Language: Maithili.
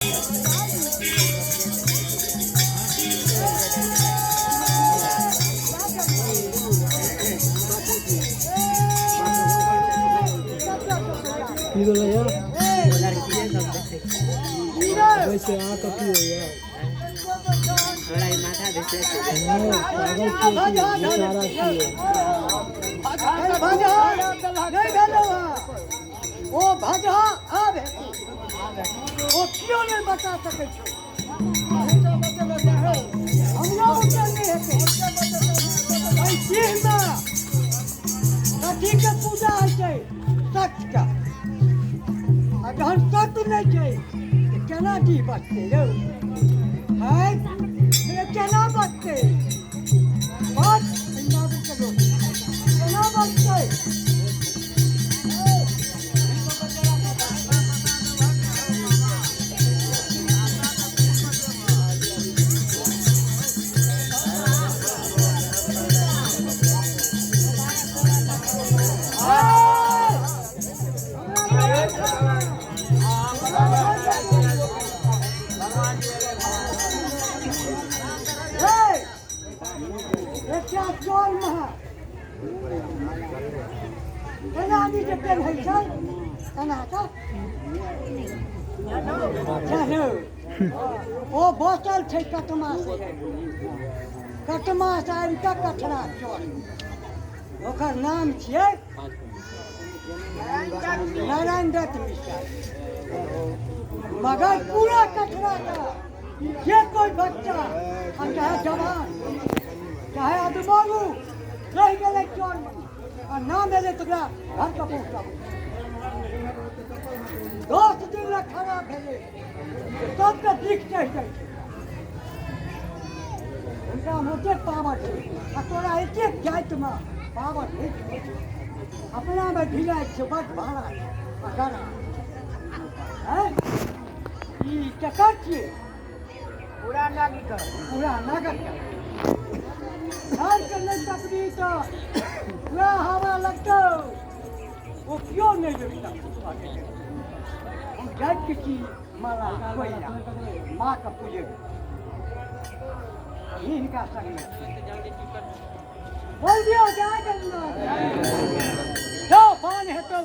की भेलैया? वैसे अहाँके की होइया? हँ, पागल छियै की बेचारा छियै? ओ भजहा आब हेतै, ओ केओ नहि बचा सकै छै। हमरो उठल नहि हेतै। एहि डीहमे कथीके पूजा होइ छै? सत्यके। आ जहन सत्य नहि छै तऽ केना डीह बचतै यौ? आँय, केना बचतै? बच नगरके लोक केना बचतै? एकटा चोरमे केना आदमी जे पेन्है छै एना कऽ चलू, ओ बचल छै कटमा से, कटमा से आबि कऽ कठरा चोर, ओकर नाम छियै नारायण दत्त मिश्रा। मगर पूरा कठरा का जे कोई बच्चा आ चाहे जवान चाहे अदबारू रहि गेलै चोरमे आ नाम एलै तऽ ओकरा घर पर पहुँचाबू। 10 दिन लए खराब भेलै, सबके दिख चढ़ि जाइ छै। हुनकामे ओतेक पावर छै आ तोरा एतेक जातिमे पावर नहि छै। अपनामे ढिलाइ छै, बड भाड़ा छै आ गड़ा। आँय, ई केकर छियै? पूरा नगर। पूरा नगर घरके नहि तकबी तऽ पूरा हवा लगतौ, ओ केओ नहि रोकि सकतौ। हम जाइत छी माला कोइला माँके पूजेबै, हिनका संगमे छी। बोल दियौ जय जगन्नाथ। जाओ, पान हेतौ।